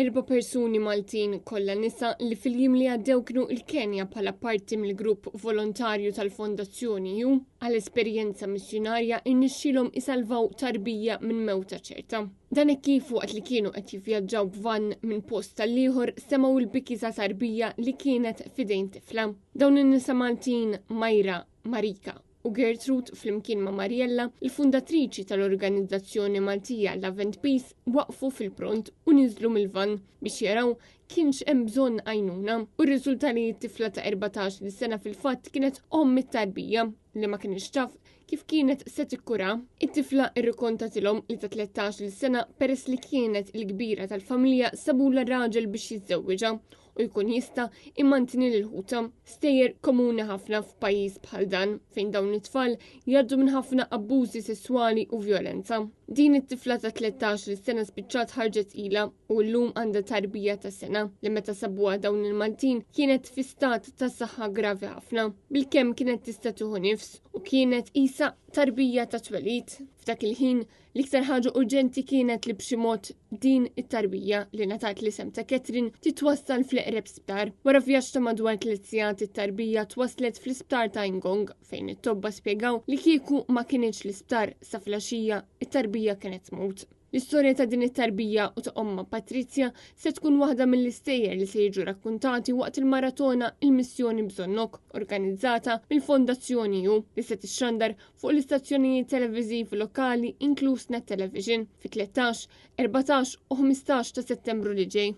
Erba' persuni Maltin kollha nisa li fil-jiem li għaddew kienu l-Kenja bħala parti mill-grupp volontarju tal-Fondazzjoni U għal esperjenza missjunarja irnexxielhom isalvaw tarbija minn mewta ċerta. Dan hekk kif waqt li kienu qed jivvjaġġaw b'van minn post tal-ieħor semgħu l-biki ta' tarbija li kienet f'idejn tifla. Dawn in-nisa Maltin Majra, Marika u Gertrude flimkien ma' Mariella, il-fundatriċi tal-organizzazzjoni Maltija Love and Peace, waqfu fil-pront u niżlu mill-van biex jaraw kienx hemm bżonn għajnuna. U rriżulta li t-tifla ta' 14-il sena fil-fatt kienet omm it-tarbija li ma kienx taf kif kienet se tikkura. It-tifla rrikontatilhom li ta' 13-il sena peress li kienet il-kbira tal-familja sabula raġel biex jiżżewwiġha u jkun jista' imantni lil ħuta. Stejjer komuni ħafna f'pajjiż bħal dan fejn dawn it-tfal jgħaddu minn ħafna abbużi sesswali u vjolenza. Din it-tifla ta' 13-il sena spiċċat ħarġet ilha u llum għandha tarbija ta' sena li meta sabuha dawn il-Maltin kienet fi stat ta' saħħa gravi ħafna. Bilkemm kienet tista' tieħu nifs u kienet qisha tarbija ta' twelid. F'dak il-ħin L-iktar ħaġa urġenti kienet li b'xi mod din it-tarbija li ngħatat l-isem ta' Catherine titwassal fl-eqreb sptar. Wara vjaġġ ta' madwar tliet sigħat it-tarbija twasslet fl-isptar ta' Ngong fejn it-tobba spjegaw li kieku ma kinitx l-isptar sa filgħaxija it-tarbija kienet tmut. L-istorja ta' din it-tarbija u ta' ommha Patrizia se tkun waħda mill-istejjer li se jiġu rakkuntati waqt il-maratona Il-Missjoni Bżonnok organizzata mill-Fondazzjoni U li se tixxandar fuq l-istazzjonijiet televiżivi lokali inkluż Net Television fit-13, 14 u 15 ta' Settembru li ġej.